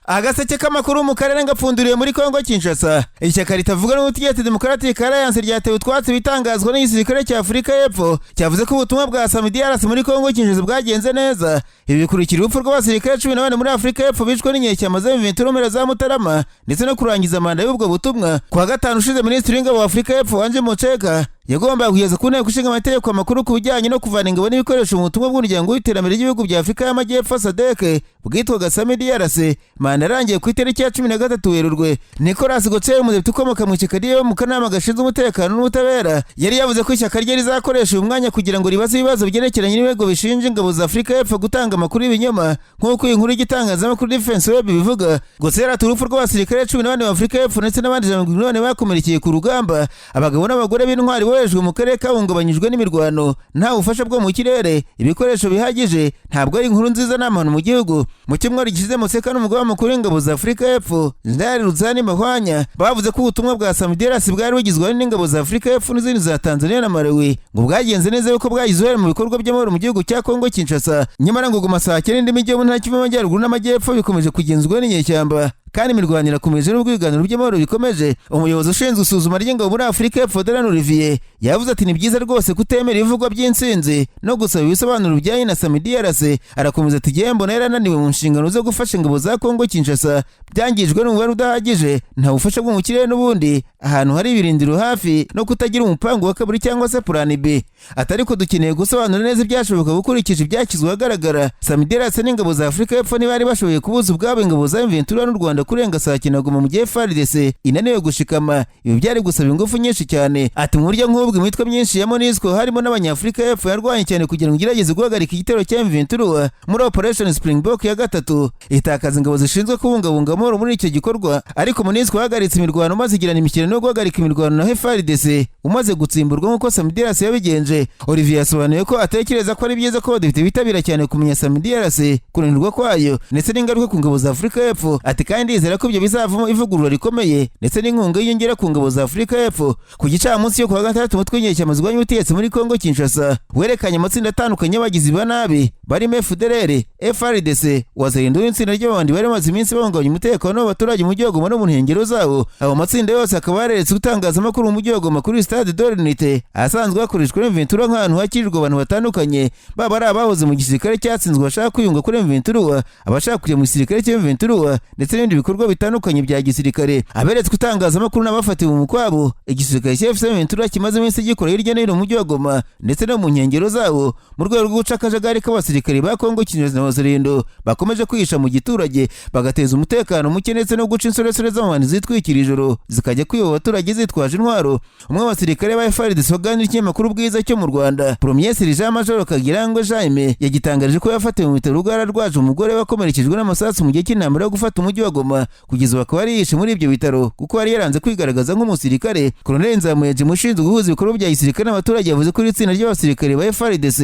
Agaseke k'amakuru mu karere ngapfunduriye muri Kongo Kinshasa. Ishyaka ritavuga n'ubutegetsi, Democratic Alliance, ryatewe utwatsi bitangazwa n'igisirikare cya Afurika y'Epfo cyavuze ko ubutumwa bwa SAMIDRC muri Kongo Kinshasa bwagenze neza. Ibi bikurikira urupfu rw'abasirikare 14 muri Afurika y'Epfo bishwe n'inyeshyamba za M23 mpera za Mutarama, ndetse no kurangiza manda y'ubwo butumwa. Ku wa gatanu ushize, Minisitiri w'Ingabo wa Afurika y'Epfo Angie Motshekga yagombaga kugeza ku Nteko Ishinga Amategeko amakuru ku bijyanye no kuvana ingabo n'ibikoresho mu butumwa bw'Umuryango w'Iterambere ry'Ibihugu bya Afurika y'Amajyepfo, SADC, bwitwaga SAMIDRC. Manda yarangiye ku itariki ya 13 Werurwe. Nicolas Gotser, umudepite ukomoka mu ishyaka rye mu kanama gashinzwe umutekano n'ubutabera, yari yavuze ko ishyaka rye rizakoresha uyu mwanya kugira ngo ribaze ibibazo byerekeranye n'ibirego bishinja ingabo za Afurika y'Epfo gutanga amakuru y'ibinyoma, nk'uko iyi nkuru y'igitangazamakuru Defense Web bivuga. Gotser ati: "Urupfu rw'abasirikare 14 ba Afurika y'Epfo ndetse n'abandi 140 bakomerekeye ku rugamba, abagabo n'abagore b'intwari boherejwe mu karere kahungabanyijwe n'imirwano, nta bufasha bwo mu kirere, ibikoresho bihagije, ntabwo ari inkuru nziza n'amahano mu gihugu." Mu cyumweru gishize, Motshekga n'umugaba mukuru w'ingabo za Afurika y'Epfo, Jenerali Rudzani Maphwanya, bavuze ko ubutumwa bwa SAMIDRC bwari bugizwe n'ingabo za Afurika y'Epfo n'izindi za Tanzania na Malawi ngo bwagenze neza, yuko bwagize uruhare mu bikorwa by'amahoro mu gihugu cya Kongo Kinshasa. Nyamara ngo Goma, Sake n'indi mijyi yo mu ntara Kivu y'Amajyaruguru n'Amajyepfo bikomeje kugenzurwa n'inyeshyamba, kandi imirwano irakomeje n'ubwo ibiganiro by'amahoro bikomeje. Umuyobozi ushinzwe isuzuma ry'ingabo muri Afurika y'Epfo, Delan Olivier, yavuze ati: "Ni byiza rwose kutemera ibivugwa by'intsinzi no gusaba ibisobanuro bijyanye na SAMIDRC." Arakomeza ati: "Igihembo nayo yarananiwe mu nshingano zo gufasha ingabo za Kongo Kinshasa, byangijwe n'umubare udahagije, nta bufasha bwo mu kirere n'ubundi, ahantu hari ibirindiro hafi, no kutagira umupango wa kabiri cyangwa se plan B." Ati: "Ariko dukeneye gusobanura neza ibyashoboka gukurikije ibyashyizwe ahagaragara. SAMIDRC n'ingabo za Afurika y'Epfo ntibari bashoboye kubuza ubwabo ingabo za M23 n'u Rwanda kurenga Sake na Goma mu gihe FARDC inaniwe gushikama. Ibi byari gusaba ingufu nyinshi cyane." Ati: "Mu buryo nk'ubwo, imitwe myinshi ya MONUSCO harimo n'Abanyafurika y'Epfo yarwanye cyane kugira ngo igerageze guhagarika igitero cya M23 muri Operation Springbok ya gatatu, itakaza ingabo zishinzwe kubungabunga amahoro muri icyo gikorwa. Ariko MONUSCO yahagaritse imirwano maze igirana imishyikirano yo guhagarika imirwano na FARDC umaze gutsimburwa, nk'uko SAMIDRC yabigenje." Olivier yasobanuye ko atekereza ko ari byiza ko abadepite bitabira cyane kumenya SAMIDRC, kunanirwa kwayo ndetse n'ingaruka ku ngabo za Afurika y'Epfo. Ati: "Kandi ndizera ko ibyo bizavamo ivugurura rikomeye ndetse n'inkunga y'inyongera ku ngabo za Afurika y'Epfo." Ku gicamunsi cyo kuwa gatandatu, umutwe w'inyeshyamba zirwanya ubutegetsi muri Kongo Kinshasa werekanye amatsinda atandukanye y'abagizi ba nabi barimo FDLR, FARDC, Wazalendo n'itsinda ry'abandi bari bamaze iminsi bahungabanya umutekano w'abaturage mu mujyi wa Goma no mu nkengero zawo. Abo matsinda yose akaba yareretse itangazamakuru mu mujyi wa Goma kuri Stade de l'Unité, ahasanzwe hakoreshwa M23 nk'ahantu hakirirwa abantu batandukanye, baba ari abahoze mu gisirikare cyatsinzwe bashaka kwiyunga kuri M23, abashaka kujya mu gisirikare cya M23, ndetse n'ibindi bikorwa bitandukanye bya gisirikare. Aberetswe itangazamakuru n'abafatiwe mu mukwabo igisirikare cya AFC M23 kimaze iminsi gikora hirya no hino mu mujyi wa Goma ndetse no mu nkengero zawo, mu rwego rwo guca akajagari k'abasirikare ba Kongo Kinshasa na Wazalendo bakomeje kwihisha mu giturage bagateza umutekano muke, ndetse no guca insoresore z'amabandi zitwikira ijoro zikajya kwiba abaturage zitwaje intwaro. Umwe mu basirikare ba FARDC waganira ikinyamakuru Bwiza cyo mu Rwanda, Premier Sergent Major Kagirangwe Jaime, yagitangarije ko yafatiwe mu bitaro ubwo yararwaje umugore wakomerekejwe n'amasasu mu gihe cy'intambara yo gufata umujyi wa Goma. Kugeza ubu akaba yari muri ibyo bitaro kuko yari yaranze kwigaragaza nk'umusirikare. Colonel Nzamuye ushinzwe guhuza ibikorwa bya gisirikare n'abaturage yavuze ko iri tsinda ry'abasirikare ba FARDC,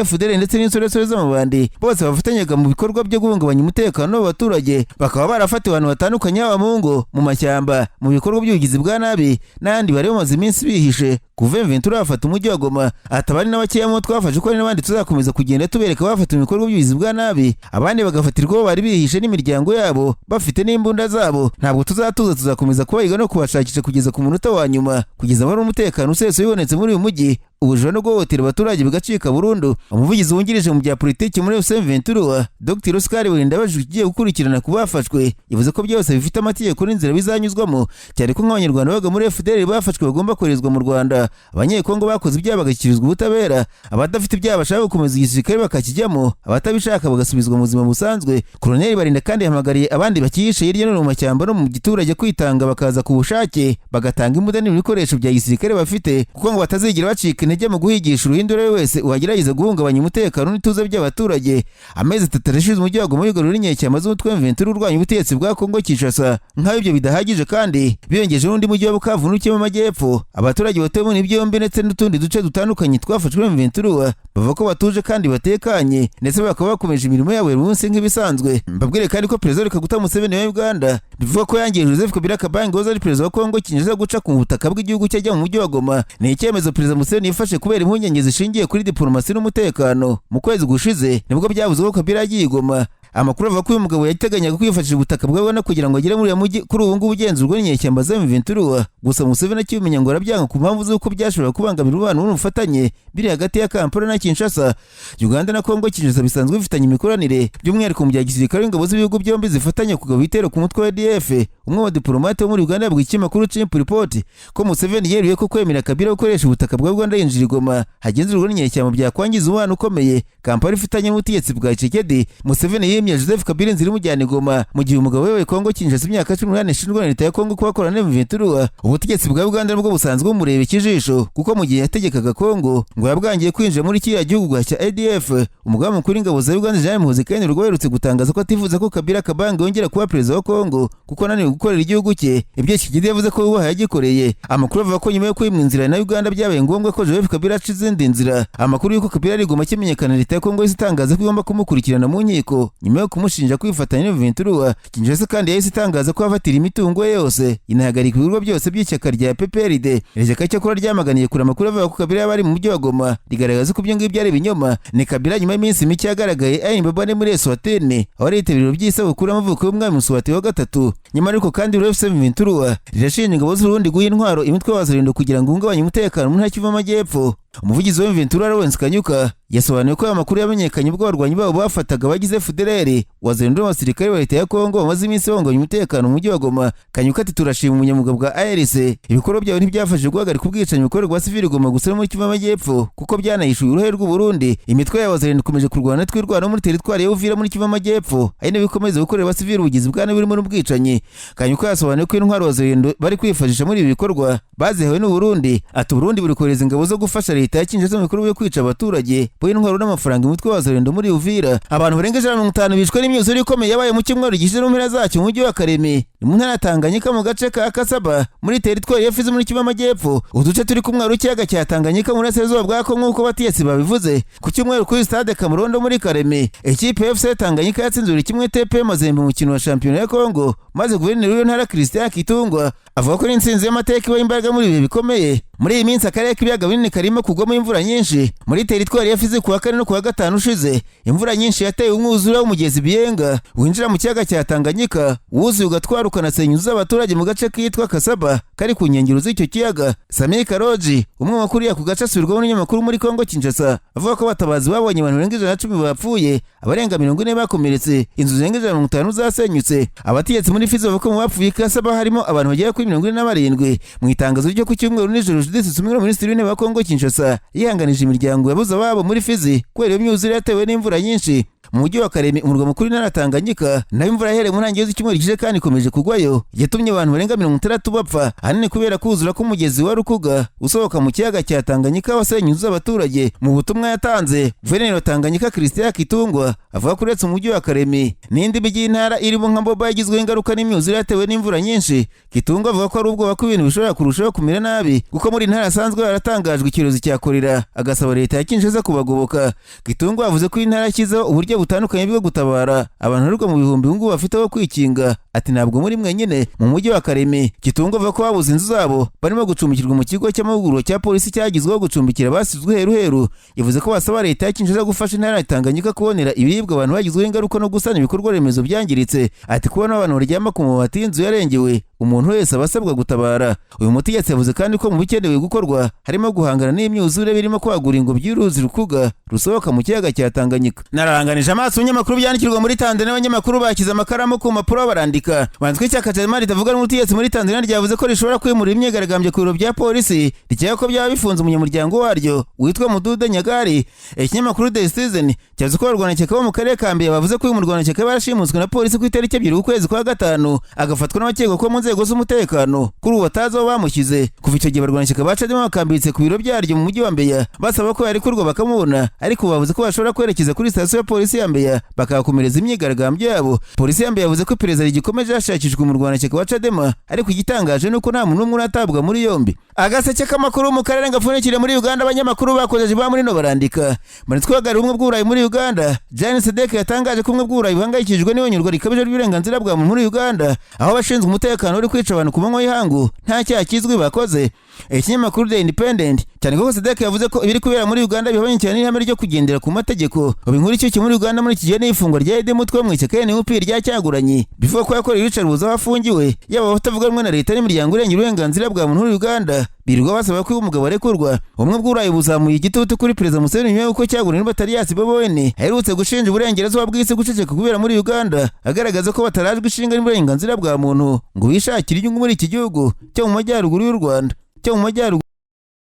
FDLR ndetse n'insoresore z'amabandi bose bafatanyaga mu bikorwa byo guhungabanya umutekano w'abaturage, bakaba barafatiwe ahantu batandukanye, haba mu ngo, mu mashyamba, mu bikorwa by'ubugizi bwa nabi n'ahandi bari bamaze iminsi bihishe kuva M23 bafata umujyi wa Goma. Ati: "Abari n'abakeya mu twafashe, ko hari n'abandi tuzakomeza kugenda tubereka bafata mu bikorwa by'ubugizi bwa nabi, abandi bagafatirwa aho bari bihishe n'imiryango yabo bafite n'imbunda zabo. Ntabwo tuzatuza, tuzakomeza kubahiga no kubashakisha kugeza ku munota wa nyuma, kugeza amahoro n'umutekano usesuye bibonetse muri uyu mujyi, ubujura no guhohotera abaturage bigacika burundu." Umuvugizi wungirije mu bya politiki muri AFC M23, Dr Oscar Burinda, abajijwe ikigiye gukurikirana ku bafashwe, yavuze ko byose bifite amategeko n'inzira bizanyuzwamo, cyane ko nk'Abanyarwanda baga muri FDLR bafashwe bagomba koherezwa mu Rwanda, Abanyekongo bakoze ibyaha bagashyikirizwa ubutabera, abadafite ibyaha bashaka gukomeza igisirikare bakakijyamo, abatabishaka bagasubizwa mu buzima busanzwe. Colonel Barinda kandi yahamagariye abandi bakihishe hirya no hino mu mashyamba no mu giturage kwitanga bakaza ku bushake, bagatanga imbunda n'ibikoresho bya gisirikare bafite, kuko ngo batazigera bacika intege mu guhigisha uruhindu uwo wese wagerageza guhungabanya umutekano n'ituze by'abaturage. Amezi 3 arashize umujyi wa Goma wigarurira n'inyeshyamba z'umutwe M23 urwanya ubutegetsi bwa Kongo Kinshasa. Nk'aho ibyo bidahagije kandi, biyongeje n'undi mujyi wa Bukavu n'uke mu majyepfo. Abaturage batuye muri byombi ndetse n'utundi duce dutandukanye twafashwe M23 bavuga ko batuje kandi batekanye, ndetse bakaba bakomeje imirimo yabo buri munsi nk'ibisanzwe. Mbabwire kandi ko Perezida Kaguta Museveni wa Uganda bivuga ko yangiye Joseph Kabila Kabange wahoze ari perezida wa Kongo Kinshasa guca ku butaka bw'igihugu cye ajya mu mujyi wa Goma. Ni icyemezo Perezida Museveni yafashe kubera impungenge zishingiye kuri diplomasi n'umutekano. Mu kwezi gushize nibwo byavuzwe ko Kabila yagiye i Goma. Amakuru avuga ko uyu mugabo yateganyaga kwifashisha ubutaka bwa Uganda kugira ngo agere muri uriya mujyi kuri ubu ngubu ugenzurwa n'inyeshyamba za M23. Gusa Museveni akibimenya ngo arabyanga ku mpamvu z'uko byashobora kubangamira umubano n'ubufatanye biri hagati ya Kampala na Kinshasa. Uganda na Kongo Kinshasa bisanzwe bifitanye imikoranire, by'umwihariko mu bya gisirikare, ingabo z'ibihugu byombi zifatanya kugaba ibitero ku mutwe wa ADF. Umwe mu badiplomate wo muri Uganda yabwiye ikinyamakuru Chimp Report ko Museveni yeruye ko kwemera Kabila gukoresha ubutaka bwa Uganda yinjira i Goma hagenzurwa n'inyeshyamba byakwangiza umubano ukomeye Kampala ifitanye n'ubutegetsi bwa Tshisekedi. Museveni yimye Joseph Kabila inzira imujyana i Goma, mu gihe umugabo we Kongo Kinshasa imyaka 18 ishinjwa na leta ya Kongo kubakorana na M23. Ubutegetsi bwa Uganda nabwo busanzwe bumureba ikijisho, kuko mu gihe yategekaga Kongo ngo yabwangiye kwinjira muri kiriya gihugu cya ADF. Umugaba mukuru w'ingabo za Uganda, Jean Muhoozi Kainerugaba, uherutse gutangaza ko atifuza ko Kabila Kabange yongera kuba perezida wa Kongo kuko ananiwe gukorera igihugu cye ibyo Tshisekedi yavuze ko yubaha yagikoreye. Amakuru avuga ko nyuma yo kwimwa inzira na Uganda byabaye ngombwa ko Joseph Kabila aca izindi nzira. Amakuru y'uko Kabila ari Goma akimenyekana, leta ya Kongo yahise itangaza ko igomba kumukurikirana mu nkiko nyuma yo kumushinja kwifatanya na M23. Kinshasa kandi yahise itangaza ko yafatira imitungo ye yose, inahagarika ibikorwa byose by'ishyaka rya PPRD. Iri shyaka cyakora ryamaganiye kure amakuru avuga ko Kabila yaba ari mu mujyi wa Goma, rigaragaza ko ibyo ngibyo ari ibinyoma. Ni Kabila nyuma y'iminsi mike yagaragaye ari Mbabane muri Eswatini, aho ari yitabiriye by'isabukuru y'amavuko y'umwami Muswati wa gatatu. Nyuma ariko kandi UFC M23 rirashinja ingabo z'Uburundi guha intwaro imitwe y'Abazalendo kugira ngo ihungabanye umutekano mu ntara Kivu y'Amajyepfo. Umuvugizi wa M23, Lawrence Kanyuka, yasobanuye ko aya makuru yamenyekanye ubwo abarwanyi babo bafataga abagize FDLR, Wazalendo n'abasirikare ba leta ya Kongo bamaze iminsi bahungabanya umutekano mu mujyi wa Goma. Kanyuka ati: "Turashima ubunyamwuga bwa ARC. Ibikorwa byabo ntibyafashije guhagarika ubwicanyi bukorerwa abasivili Goma gusa no muri Kivu y'Amajyepfo, kuko byanahishuye uruhare rw'u Burundi. Imitwe y'Abazalendo ikomeje kurwana twirwana muri teritwari ya Uvira muri Kivu y'Amajyepfo, ari nabyo bikomeza gukorera abasivili ubugizi bwa nabi burimo n'ubwicanyi." Kanyuka yasobanuye ko intwaro Wazalendo bari kwifashisha muri ibi bikorwa bazihawe n'u Burundi. Ati: "Burundi buri kohereza ingabo zo gufasha leta ya Kinshasa mu bikorwa byo kwica abaturage, bo intwaro n'amafaranga imitwe y'Abazalendo muri Uvira." Abantu barenga 150 bishwe n'imyuzure ikomeye yabaye mu cyumweru gishize mu mpera zacyo mu mujyi wa Kalemi, ni mu ntara ya Tanganyika, mu gace ka Kasaba muri teritwari ya Fizi muri Kivu y'Amajyepfo, uduce turi ku mwaro w'ikiyaga cya Tanganyika mu burasirazuba bwa Kongo, nk'uko abategetsi babivuze. Ku cyumweru kuri stade Kamurondo muri Kalemi, ikipe ya FC Tanganyika yatsinze 1 TP Mazembe mu mukino wa shampiyona ya Kongo, maze guverineri w'iyo ntara, Christian Kitungwa, avuga ko n'intsinzi y'amateka ibaha imbaraga muri ibihe bikomeye. Muri iyi minsi akarere k'ibiyaga binini karimo kugwamo imvura nyinshi. Muri teritwari ya Fizi, kuwa kane no kuwa gatanu ushize, imvura nyinshi yateye umwuzure w'umugezi Biyenga winjira mu kiyaga cya Tanganyika, wuzuye ugatwara ukanasenya inzu z'abaturage mu gace kitwa Kasaba kari ku nkengero z'icyo kiyaga. Samir Karoji, umwe mu bakuriye ako gace, asubirwamo n'inyamakuru muri Kongo Kinshasa, avuga ko abatabazi babonye abantu barenga 110 bapfuye, abarenga 40 bakomeretse, inzu zirenga 150 zasenyutse. Abategetsi muri Fizi bavuga ko mu bapfuye Kasaba harimo abantu bagera kuri 47. Mu itangazo ryo ku cyumweru nijoro, Judith Suminwa, minisitiri w'intebe wa Kongo Kinshasa, yihanganije imiryango yabuze ababo muri Fizi kubera iyo myuzure yatewe n'imvura nyinshi. Mu mujyi wa Kalemi, umurwa mukuru w'intara ya Tanganyika, naho imvura yahereye mu ntangiriro z'icyumweru gishize kandi ikomeje kugwayo, yatumye abantu barenga 60 bapfa, ahanini kubera kuzura k'umugezi wa Rukuga usohoka mu kiyaga cya Tanganyika wasenye inzu z'abaturage. Mu butumwa yatanze, guverineri wa Tanganyika, Christian Kitungwa, avuga ko uretse umujyi wa Kalemi n'indi mijyi y'intara irimo nka Moba yagizweho ingaruka n'imyuzure yatewe n'imvura nyinshi. Kitungwa avuga ko ari ubwoba ko ibintu bishobora kurushaho kumera nabi, kuko muri intara hasanzwe haratangajwe icyorezo cya kolera, agasaba leta ya Kinshasa kubagoboka. Kitungwa yavuze ko intara yashyizeho uburyo butandukanye bwo gutabara abantu barirwa mu bihumbi ngubu bafite aho kwikinga. Ati: "Ntabwo muri mwenyine." Mu mujyi wa Kalemi, Kitungwa avuga ko babuze inzu zabo barimo gucumbikirwa mu kigo cy'amahugurwa cya polisi cyagizweho gucumbikira abasizwe heruheru. Yavuze ko basaba leta ya Kinshasa gufasha intara ya Tanganyika kubonera ibiribwa abantu bagizweho ingaruka no gusana ibikorwa remezo byangiritse. Ati: "Kubona abantu baryama ku mabati y'inzu yarengewe, umuntu wese aba asabwa gutabara." Uyu mutegetsi yavuze kandi ko mu bikenewe gukorwa harimo guhangana n'imyuzure, birimo kwagura ingobyi y'uruzi Rukuga rusohoka mu kiyaga cya Tanganyika. Nararanganije amaso ibinyamakuru byandikirwa muri Tanzania, abanyamakuru bashyize amakaramu ku mpapuro barandika. Banditswe ishyaka Chadema ritavuga n'ubutegetsi muri Tanzania ryavuze ko rishobora kwimurira imyigaragambyo ku biro bya polisi rikeka ko byaba bifunze umunyamuryango waryo witwa Mudude Nyagari. Ikinyamakuru The Citizen cyavuze ko abarwanashyaka bo mu karere ka Mbeya bavuze ko uyu murwanashyaka barashimuswe na polisi ku itariki 2 ukwezi kwa gatanu, agafatwa n'abakekwa ko mu nzego z'umutekano, kuri ubu batazi aho bamushyize. Kuva icyo gihe abarwanashyaka ba Chadema bakambitse ku biro byaryo mu mujyi wa Mbeya basaba ko yarekurwa bakamubona, ariko bavuze ko bashobora kwerekeza kuri sitasiyo ya polisi ya Mbeya bakahakomereza imyigaragambyo yabo. Polisi ya Mbeya yavuze ko iperereza rigikomeje hashakishwa umurwanashyaka wa Chadema, ariko igitangaje ni uko nta muntu n'umwe uratabwa muri yombi. Agaseke k'amakuru mu karere gapfundikiriye muri Uganda, abanyamakuru bakozeje ba muri no barandika. Manitswe uhagarariye ubumwe bw'Uburayi muri Uganda, Jane Sedek, yatangaje ko ubumwe bw'Uburayi buhangayikishijwe n'ihonyorwa rikabije ry'uburenganzira bwa muntu muri Uganda, aho abashinzwe umutekano bari kwica abantu ku manywa y'ihangu nta cyaha kizwi bakoze. Ikinyamakuru The Independent Cyane ko SADC yavuze ko ibiri kubera muri Uganda bihabanye cyane n'ihame ryo kugendera ku mategeko. Ubu inkuru ishyushye muri Uganda muri iki gihe n'ifungwa rya Eddie Mutwe mu ishyaka NUP rya Kyagulanyi, bivuga ko yakorewe iyicarubozo aho afungiwe. Yaba abatavuga rumwe na leta n'imiryango irengera uburenganzira bwa muntu muri Uganda birirwa basaba ko uyu mugabo arekurwa. Ubumwe bw'Uburayi buzamuye igitutu kuri Perezida Museveni nyuma y'uko Kyagulanyi Batalias Bobi Wine aherutse gushinja uburengerazuba bw'isi guceceka kubera muri Uganda, agaragaza ko batarajwe ishinga n'uburenganzira bwa muntu ngo bishakire inyungu muri iki gihugu cyo mu majyaruguru y'u Rwanda, cyo mu majyaruguru.